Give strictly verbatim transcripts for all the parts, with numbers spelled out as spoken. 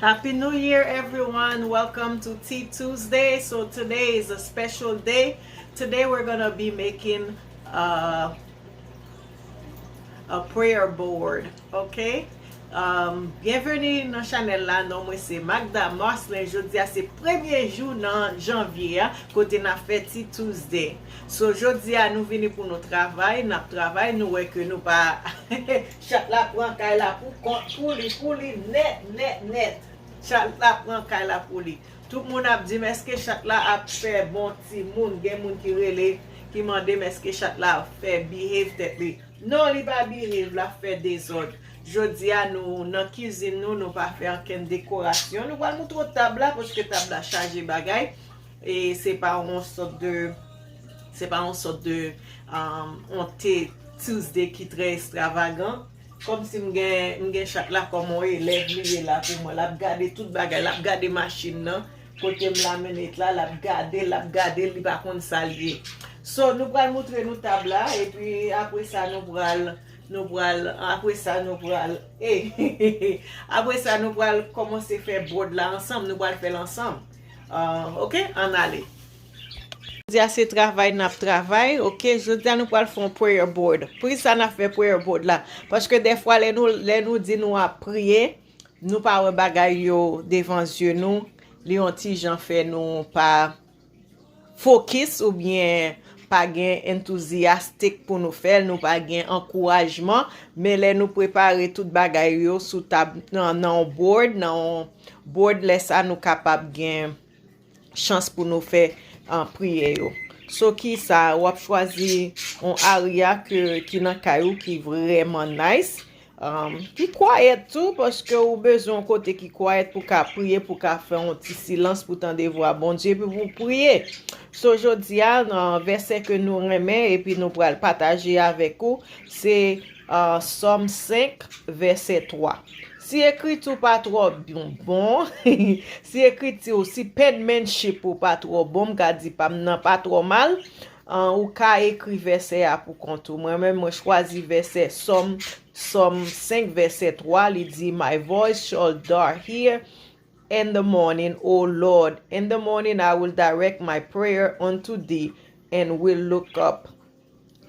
Happy New Year, everyone. Welcome to Tea Tuesday. So today is a special day. Today we're gonna be making uh, a prayer board, okay? Um, byenveni nan chanèl la, non mwen se Magda Marcelin. Jodi a se premye jou nan janvye a, kote n ap fè Tea Tuesday. So, jodi a nou vini pou nou travay, n ap travay, nou wè ke nou pa chat la pran kay la pou kont pou li, pou li nèt, nèt, nèt. Chat la pran kay la pou li. Tout moun ap di m èske chat la ap fè bon timoun. Gen moun ki rele, ki mande m èske chat la ap fè behave tèt li. Non, li pa behave, l ap fè dezòd. Jodi a nou nan kizin nou, nou pa fè ankenn dekorasyon. Nou pral moutre w tab la paske tab la chaje bagay. E se pa yon sòt de, se pa yon sòt de, um, yon Tea Tuesday ki trè ekstravagan. Kòmsi m gen, m gen chat la kòm yon elèv li ye la pou mwen. L ap gade tout bagay, l ap gade machin nan. Kote m la mennen l la, l ap gade, l ap gade, li pa konn sa l ye. So, nou pral moutre nou tab la, epi apre sa nou pral, nou pral, apre sa nou pral, eh, apre sa nou pral kòmanse fè board la ansanm, nou pral fè l ansanm. Ah, ok, ann ale. Jodi a se travay n ap travay, ok? Jodi a nou pral fè yon prayer board. Poukisa n ap fè prayer board la? Paske dèfwa lè nou, lè nou di nou ap priye, nou pa wè bagay yo devan zye nou, li yon ti jan fè nou pa fokis oubyen pa gen entouzyastik pou nou fè l, nou pa gen ankourajman, men lè nou prepare tout bagay yo sou tab, nan, nan yon board, nan yon board, lè sa nou kapab gen chans pou nou fè, ah, priyè yo. So, ki sa, w ap chwazi yon area ke, ki nan kay ou ki vrèman nice, um, ki kwayèt tou, paske ou bezwen yon kote ki kwayèt pou ka priye, pou ka fè yon ti silans, pou tande vwa Bondye, epi pou priye. So, jodi a, nan vèsè ke nou renmen, epi nou pral pataje avèk ou, se, ah, Sòm senk, vèsè twa. Si ekriti w pa twò bon, bon, si ekriti w, si penmanship ou pa twò bon, m ka di pa m nan pa twò mal, ah, ou ka ekri vèsè a pou kont ou. Mwen menm, mwen chwazi vèsè Sòm, Sòm senk, vèsè twa, li di, My voice shall dart here in the morning, O Lord. In the morning I will direct my prayer unto thee and will look up.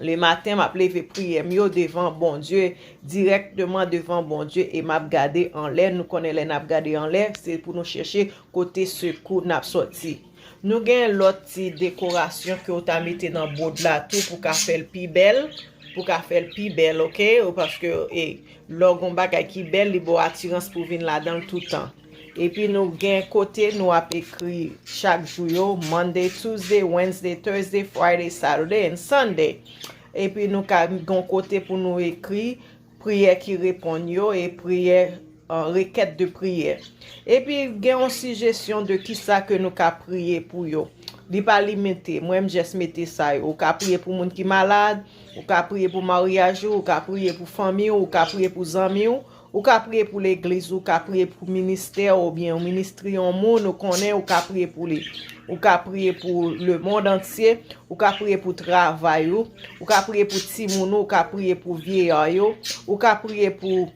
Le maten, m ap leve priyè m yo devan Bondye, dirèkteman devan Bondye, e m ap gade anlè. Nou konnen lè n ap gade anlè, se pou nou chèche kote sekou n ap sòti. Nou gen lòt ti dekorasyon ke w ta mete nan board la tou pou ka fè l pi bèl, pou ka fè l pi bèl, ok? Ou paske, e, lè w gen yon bagay ki bèl, li ba w atirans pou vin ladan l toutan. Epi nou gen kote nou ap ekri chak jou yo, Monday, Tuesday, Wednesday, Thursday, Friday, Saturday and Sunday. Epi nou ka gen yon kote pou nou ekri priyè ki reponn yo e priyè, uh, rekèt de priyè. Epi gen yon sijesyon de kisa ke nou ka priye pou yo. Li pa limite. Mwen, m jès mete sa yo. Ou ka priye pou moun ki malad, ou ka priye pou maryaj ou, ou ka priye pou fanmi w, ou ka priye pou zanmi w, ou ka priye pou legliz, ou ka priye pou ministè oubyen yon ministri yon moun ou konnen, ou ka priye pou li. Ou ka priye pou lemonn antye, ou ka priye pou travay ou, ou ka priye pou timoun ou, ou ka priye pou vyeyè yo, ou ka priye pou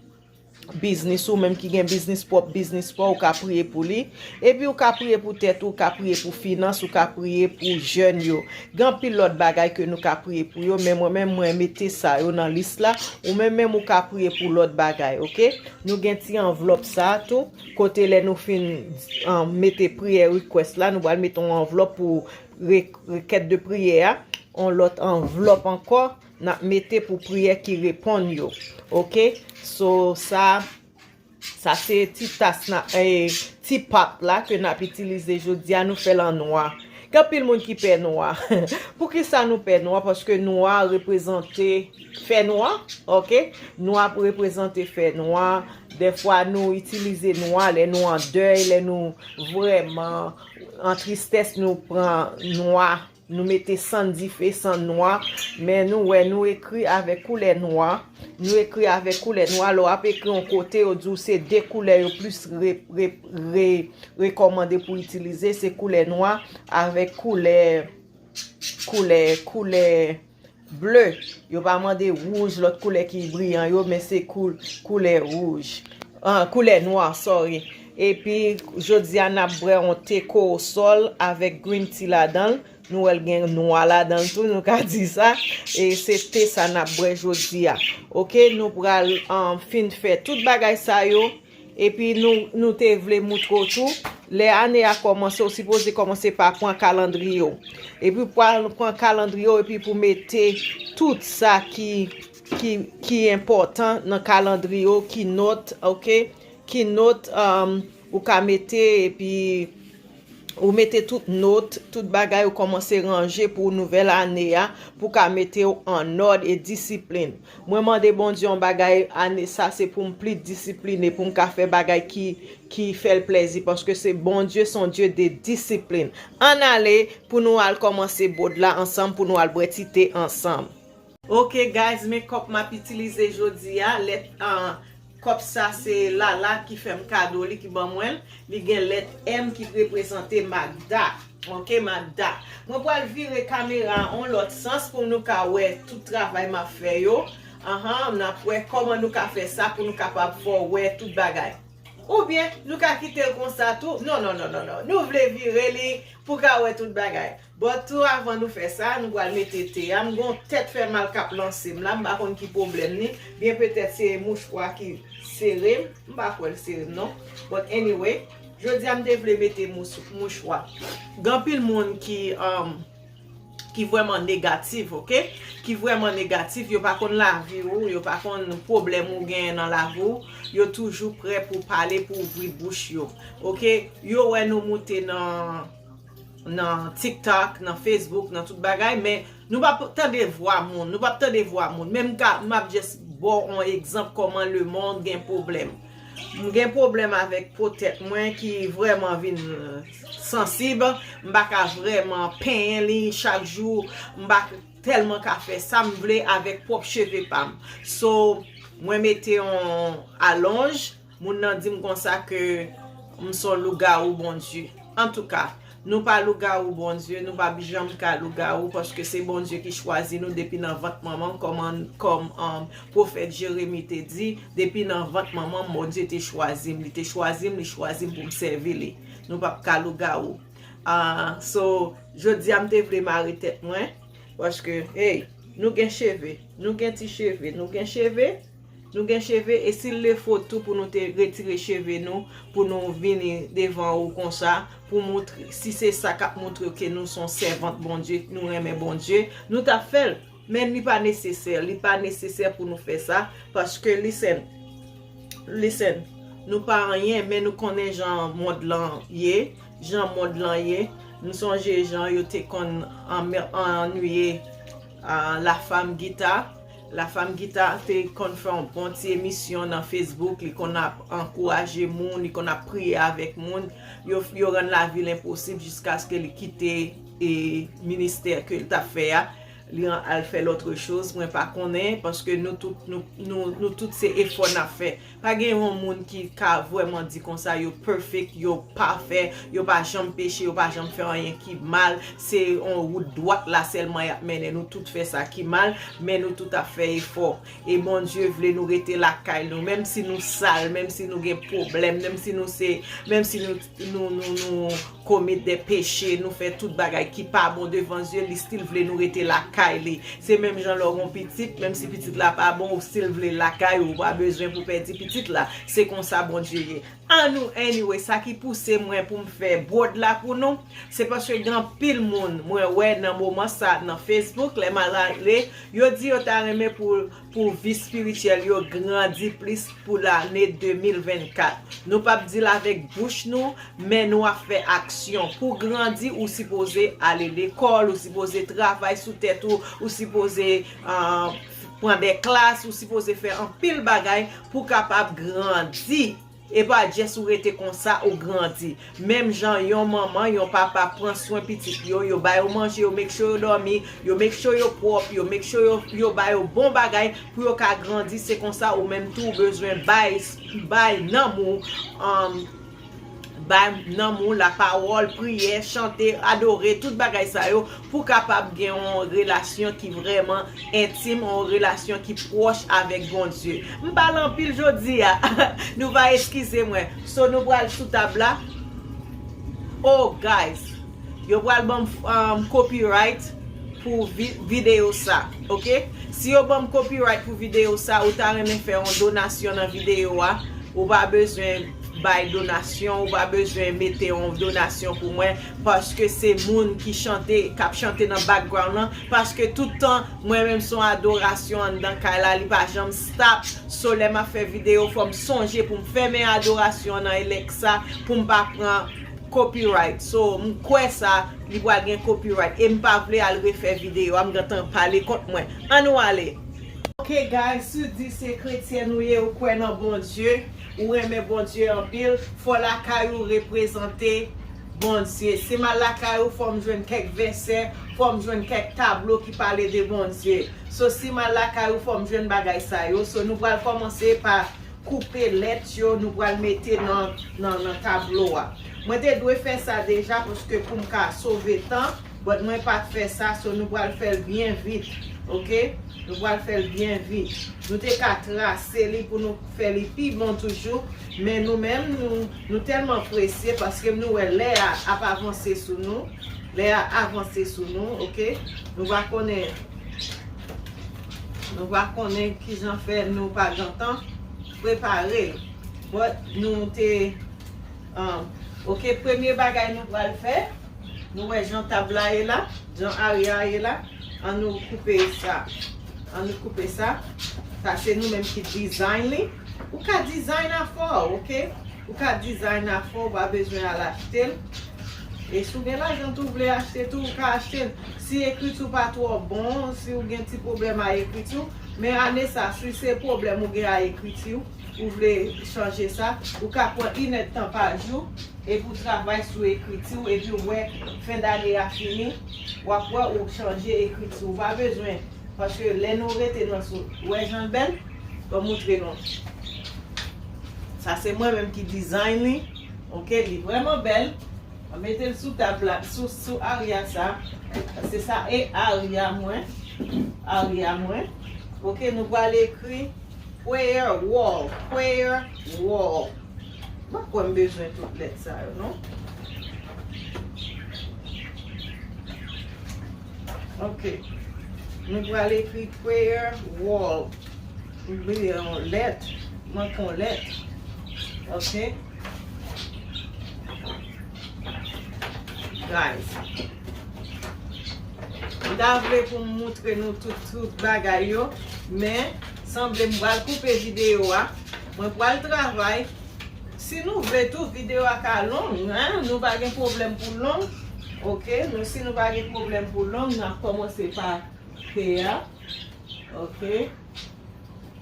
biznis ou, menm ki gen biznis pwòp, biznis pa w, ou ka priye pou li. Epi ou ka priye pou tèt ou, ou ka priye pou finans, ou ka priye pou jèn yo. Gen anpil lòt bagay ke nou ka priye pou yo, men mwen menm, mwen mete sa yo nan lis la. Ou menm menm, ou ka priye pou lòt bagay, ok? Nou gen ti anvlòp sa a tou, kote lè nou fin, ah, mete priyè request la, nou pral mete yon anvlòp pou re-, rekèt de priyè a, yon lòt anvlòp ankò, n ap mete pou priyè ki reponn yo. Ok? So, sa, sa se ti tas na, eh, ti pat la ke n ap itilize jodi a, nou fè l an nwa. Gen anpil moun ki pè nwa. Poukisa nou pè nwa? Paske nwa reprezante fè nwa, ok? Nwa reprezante fè nwa. Dèfwa nou itilize nwa lè nou an dèy, lè nou vrèman an tristès, nou pran nwa. Nou mete sann dife, sann nwa, men nou wè nou ekri avèk koulè nwa. Nou ekri avèk koulè nwa. Lè w ap ekri yon kote, yo di w se de koulè yo plis re-, re-, re-, rekòmande pou itilize, se koulè nwa avèk koulè, koulè, koulè ble. Yo pa mande wouj, lòt koulè ki briyan yo, men se koul-, koulè wouj. Ah, koulè nwa, sorry. Epi, jodi a, n ap bwè yon te kowosòl avèk green tea ladan l. Nou wè l gen nwa ladan l tou, nou ka di sa. E se te sa n ap bwè jodi a. Oke, nou pral, um, fin fè tout bagay sa yo. Epi nou, nou te vle moutre w tou, lè ane a kòmanse, ou sipoze kòmanse pa pran kalandriye w. Epi pou al pran kalandriye w, epi pou mete tout sa ki, ki, ki enpòtan nan kalandriye w, ki nòt, oke? Ki nòt, um, ou ka mete, epi ou mete tout nòt, tout bagay, ou kòmanse ranje pou nouvèl ane a, pou ka mete w an òd e disiplin. Mwen mande Bondye yon bagay ane sa, se pou m pli disipline, pou m ka fè bagay ki, ki fè l plèzi, paske se Bondye, se yon Dye de disiplin. Ann ale pou nou al kòmanse bòd la ansanm, pou nou al bwè ti te ansanm. Ok, guys, men kòp m ap itilize jodi a. Lèt, ah, kòp sa se Lala ki fè m kado li, ki ban mwen l. Li gen lèt M ki reprezante Magda. Ok, Magda. Mwen pral vire kamera a yon lòt sans pou nou ka wè tout travay m ap fè yo. Anhan, n ap wè kòman nou ka fè sa pou nou kapab fè w wè tout bagay. Oubyen, nou ka kite l konsa tou. Non, non, non, non, non. Nou vle vire li pou ka wè tout bagay. But tou, avan nou fè sa, nou pral mete te a. M gon tèt fè mal k ap lanse m la. M pa konn ki pwoblèm ni. Byen petèt se mouchwa ki sere m. M pa kwè l sere m non. But anyway, jodi a m te vle mete mous-, mouchwa. Gen anpil moun ki, um, ki vrèman negatif, ok? Ki vrèman negatif, yo pa konn lavi w, yo pa konn pwoblèm ou genyen nan lavi w, yo toujou prè pou pale, pou ouvri bouch yo, ok? Yo wè nou moute nan, nan TikTok, nan Facebook, nan tout bagay, men nou p ap tande vwa moun, nou p ap tande vwa moun. Men m ka, m ap just ba w yon egzanp kòman lemonn gen pwoblèm. M gen pwoblèm avèk po tèt mwen ki vrèman vin, euh, sansib. M pa ka vrèman penyen li chak jou. M pa tèlman ka fè sa m vle avèk pwòp cheve pa m. So, mwen mete yon alonj. Moun nan di m konsa ke m se yon lougawou Bondye. Antouka, nou pa lougawou Bondye, nou p ap janm ka lougawou, paske se Bondye ki chwazi nou depi nan vant manman m, kòman, kòm, um, pwofèt Jeremi te di, depi nan vant manman m, Bondye te chwazi m, li te chwazi m, li chwazi m pou m sèvi li. Nou p ap ka lougawou. Ah, so, jodi a m te vle mare tèt mwen, paske, hey, nou gen cheve, nou gen ti cheve, nou gen cheve, Nou gen cheve, e si l le fo tou pou nou te retire cheve nou, pou nou vini devan ou konsa, pou moutre, si se sa k ap moutre ke nou se yon sèvant Bondye, nou renmen Bondye, nou t ap fè l. Men li pa nesesè, li pa nesesè pou nou fè sa, paske, listen, listen, nou pa anyen, men nou konnen jan mond lan ye, jan mond lan ye. M sonje jan yo te konn anmè-, annuye, ah, La Femme Guitar. La Femme Guitar te konn fè yon bon ti emisyon nan Facebook, li konn ap ankouraje moun, li konn ap priye avèk moun. Yo, yo rann lavi l enposib jiskaske li kite, e, ministè ke l t ap fè a. Li an-, al fè lòt choz, mwen pa konnen, paske nou tout, nou, nou, nou tout se efò n ap fè. Pa gen yon moun ki ka vrèman di konsa yo perfect, yo pafè, yo pa janm peche, yo pa janm fè anyen ki mal. Se yon wout dwat la sèlman y ap mennen. Nou tout fè sa ki mal, men nou tout ap fè efò. E Bondye vle nou rete lakay nou, menm si nou sal, menm si nou gen pwoblèm, menm si nou se, menm si nou, nou, nou, nou komèt de peche, nou fè tout bagay ki pa bon devan zye, li still vle nou rete lakay li. Se menm jan lè w gon pitit, menm si pitit la pa bon, ou still vle lakay ou, ou pa bezwen pou pèdi pitit la. Se konsa Bondye ye. An nou, anyway, sa ki pouse mwen pou m fè bòd la pou nou, se paske gen anpil moun, mwen wè nan moman sa, nan Facebook, lè m al ale, yo di yo ta renmen pou pou vi espirityèl yo grandi plis pou lane de mil vennkat. Nou p ap di l avèk bouch nou, men nou ap fè aksyon. Pou grandi, ou sipoze ale lekòl, ou sipoze travay sou tèt ou, ou sipoze, ah, pran de klas, ou sipoze fè anpil bagay pou w kapab grandi. E pa just ou rete konsa, ou grandi. Menm jan yon manman, yon papa pran swen pitit yo, yo ba yo manje, yo make sure yo dòmi, yo make sure yo pwòp, yo make sure yo, yo ba yo bon bagay pou yo ka grandi. Se konsa ou menm tou ou bezwen bay, bay nanm ou, um, bay nanm ou, lapawòl, priyè, chante, adore, tout bagay sa yo, pou w kapab gen yon relasyon ki vrèman entim, yon relasyon ki pwòch avèk Bondye. M pale anpil jodi a. Nou va eskize mwen. So, nou pral sou tab la. Oh, guys, yo pral ban m, um, copyright pou vi-, videyo sa, oke? Si yo ban m copyright pou videyo sa, ou ta renmen fè yon donasyon nan videyo a, ou pa bezwen bay donasyon, ou pa bezwen mete yon donasyon pou mwen, paske se moun ki chante, k ap chante nan background lan, paske tout tan, mwen menm se yon adorasyon anndan kay la, li pa janm stop. So, lè m ap fè videyo, fò m sonje pou m fèmen adorasyon an nan Alexa, pou m pa pran copyright. So, m kwè sa, li pral gen copyright. E m pa vle al refè videyo a, m gentan pale kont mwen. Ann nou ale. Ok, guys, si w di se kretyen ou ye, ou kwè nan Bondye, ou renmen Bondye anpil, fò lakay ou reprezante Bondye. Si m al lakay ou, fò m jwenn kèk vèsè, fò m jwenn kèk tablo ki pale de Bondye. So, si m al lakay ou, fò m jwenn bagay sa yo. So, nou pral kòmanse pa koupe lèt yo, nou pral mete nan, nan, nan tablo a. Mwen te dwe fè sa deja, paske pou m ka sove tan, but mwen pa t fè sa, so nou pral fè l byen vit, oke? Nou pral fè l byen vit. Nou te ka trase li pou nou fè li pi bon toujou, men nou menm, nou, nou tèlman presye, paske nou wè lè a ap avanse sou nou, lè a avanse sou nou, oke? Nou pa konnen, nou pa konnen kijan fè nou pa gentan prepare l. But nou te, um, ok, premye bagay nou pral fè, nou wè jan tab la ye la, jan arya a ye la, ann nou koupe sa. Ann nou koupe sa. Sa se nou menm ki design li. Ou ka design afè w, ok? Ou ka design afè w, ou pa bezwen al achte l. E si w gen lajan tou, w vle achte tou, ou ka achte l. Si ekriti w pa twò bon, si w gen ti pwoblèm ak ekriti w, men ane sa, si se pwoblèm ou gen ak ekriti w, ou vle chanje sa, ou ka pran inèdtan pa jou epi w travay sou ekriti w, epi w wè fen dane a fini, w ap wè ou chanje ekriti w. Ou pa bezwen, paske lè nou rete nan sou, ou wè jan l bèl? Ban m montre nou. Sa se mwen menm ki design li. Ok, li vrèman bèl. Mwen mete l sou tab la, sou, sou arya sa. Se sa e arya mwen. Arya mwen. Ok, nou pral ekri prayer wall. Prayer wall. Mwen kwè m bezwen tout lèt sa yo, non? Ok. Nou pral ekri prayer wall. M bliye yon lèt. Manke yon lèt. Ok. Guys. M ta vle pou m montre nou tout, tout bagay yo, men sanble m pral koupe videyo a. Mwen pral travay. Si nou vle tou, videyo a ka long, hein? Nou pa gen pwoblèm pou long. Ok, nou, si nou pa gen pwoblèm pou long, n ap kòmanse pa P a. Ok.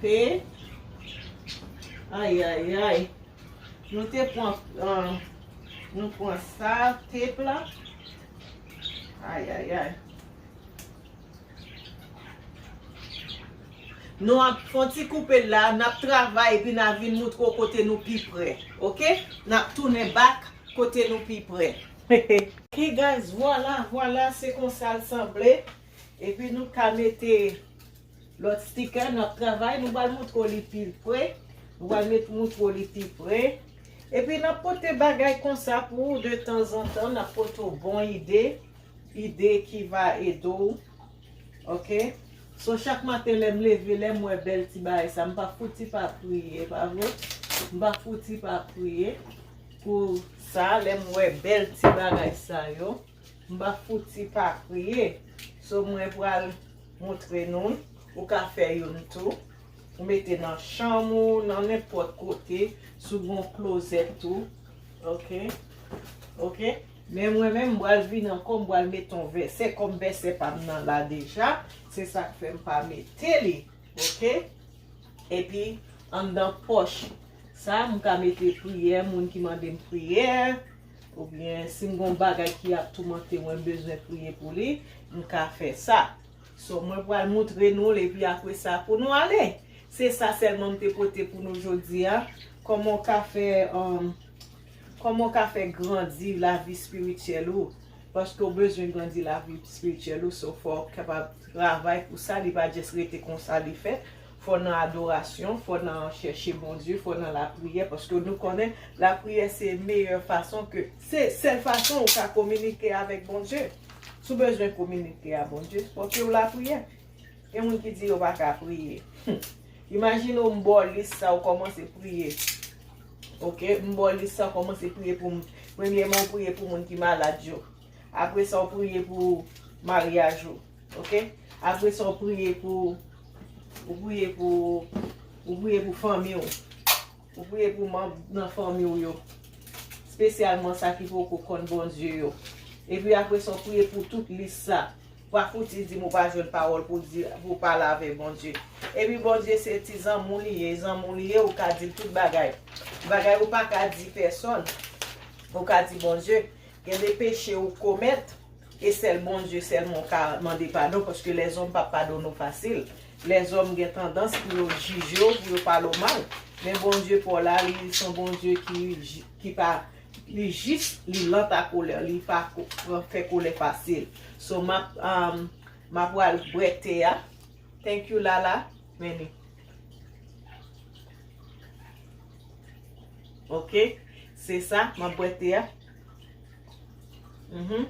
P. Ay, ay, ay. Nou te pran, ah, nou pran sa, tep la. Ay, ay, ay. Nou ap fè yon ti koupe l la, n ap travay epi n a vin moutre w kote nou pi pre. Ok? N ap tounen back kote nou pi pre. Ok, guys, vwala, vwala, se konsa l sanble. Epi nou ka mete lòt sticker, n ap travay, nou pral moutre w li pi pre. Nou pral met, moutre w li pi pre. Epi n ap pote bagay konsa pou ou de tanzantan, n ap pote w bon ide, ide ki va ede w. Ok? So, chak maten lè m leve, lè m wè bèl ti bagay sa, m pa fouti pa priye, pa vre? M pa fouti pa priye pou sa, lè m wè bèl ti bagay sa yo. M pa fouti pa priye. So, mwen pral moutre nou l. Ou ka fè youn tou. Ou mete nan chanm ou, nan nenpòt kote, si w gen yon klozèt tou. Ok? Ok? Men mwen menm, m pral vin ankò, m pral mete yon vèsè, kòm vèsè pa m nan la deja. Se sa k fè m pa mete li. Ok? Epi, anndan pòch sa, m ka mete priyè, moun ki mande m priyè, oubyen si m gon bagay ki ap toumante mwen, m bezwen priye pou li, m ka fè sa. So, mwen pral moutre nou l, epi apre sa, pou nou ale. Se sa sèlman m te pote pou nou jodi a. Kòman w ka fè, um, Kòman w ka fè grandi lavi espirityèl ou? Paske w bezwen grandi lavi espirityèl ou, so fò w kapab travay pou sa, li pa just rete konsa li fèt. Fò w nan adorasyon, fò w nan chèche Bondye, fò w nan lapriyè, paske nou konnen lapriyè se meyè fason ke, se sèl fason ou ka kominike avèk Bondye. Si w bezwen kominike a Bondye, fò ke w lapriyè. Gen moun ki di yo pa ka priye. Imajine w, m ba w lis sa, ou kòmanse priye. Oke, m ba w lis sa, ou kòmanse priye pou m. Premyèman, ou priye pou moun ki malad yo. Apre sa, ou priye pou maryaj ou. Oke? Apre sa, ou priye pou, ou priye pou, ou priye pou fanmi w. Ou priye pou manm nan fanmi w yo. Espesyalman sa ki poko konn Bondye yo. Epi apre sa, ou priye pou tout lis sa. Pa fouti di m ou pa jwenn pawòl pou di, pou pale avèk Bondye. Epi Bondye se ti zanmi w li ye, zanmi w li ye, ou ka di l tout bagay. Bagay ou pa ka di pèsonn, ou ka di Bondye. Gen de peche ou komèt, e sèl Bondye sèlman ou ka mande padon, paske lèzòm p ap padone w fasil. Lèzòm gen tandans pou yo jije w, pou yo pale w mal. Men Bondye pa w la, li se yon Bondye ki, ki pa, li jis, li lent à colère, li pa ko-, fè kolè fasil. So, m ap, um, m ap pral bwè te a. Thank you, Lala. Many. Ok, se sa, m ap bwè te a. Mhm.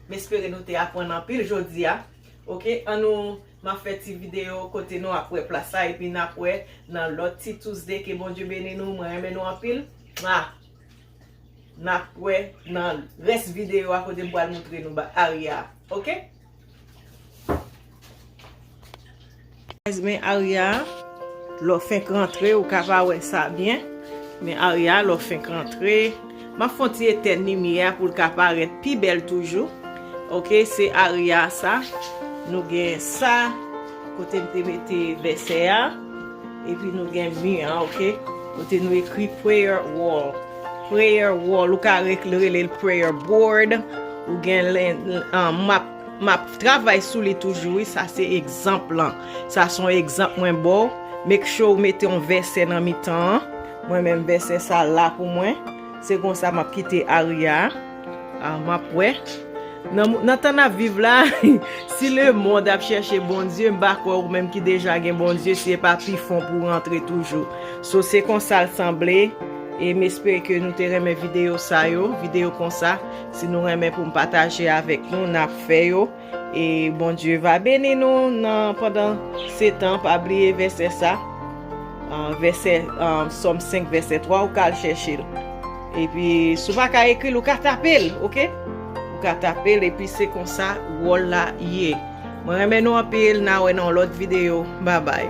M espere nou te aprann anpil jodi a. Ok, an nou, m ap fè ti videyo kote nou ap wè plas la, epi n ap wè nan lòt ti Tuesday. Ke Bondye beni nou, mwen renmen nou anpil. Ah. N ap wè nan rès videyo a kote m pral moutre nou ba aria a. Ok? Guys, men aria a, lè w fenk rantre, ou ka pa wè sa byen. Men aria a, lè w fenk rantre, m ap fè yon ti etèn limyè a pou l ka parèt pi bèl toujou. Ok, se aria a sa. Nou gen sa, kote m te mete vèsè a. Epi nou gen mi an, ok? Kote nou ekri prayer wall. Prayer wall, ou ka re-, rele l prayer board. Ou gen len-, an, m ap, m ap travay sou li toujou, wi. Sa se egzanp lan. Sa se yon egzanp mwen ba w. Make sure ou mete yon vèsè nan mitan an. Mwen menm, vèsè sa la pou mwen. Se konsa m ap kite aria a. Ah, m ap wè. Nan, nan tan n ap viv la, si lemonn ap chèche Bondye, m pa kwè ou menm ki deja gen Bondye, se pa pi fon pou w rantre toujou. So, se konsa l sanble, e m espere ke nou te renmen videyo sa yo, videyo konsa. Si nou renmen pou m pataje avèk nou, n ap fè yo. E Bondye va beni nou nan, pandan se tan, pa bliye vèsè sa. Ah, vèsè, ah, Sòm senk, vèsè twa, ou ka al chèche l. Epi, si w pa ka ekri l, ou ka tape l, ok? Ou ka tape l, epi se konsa wòl la ye. Mwen renmen nou anpil, n a wè nan yon lòt videyo. Babay.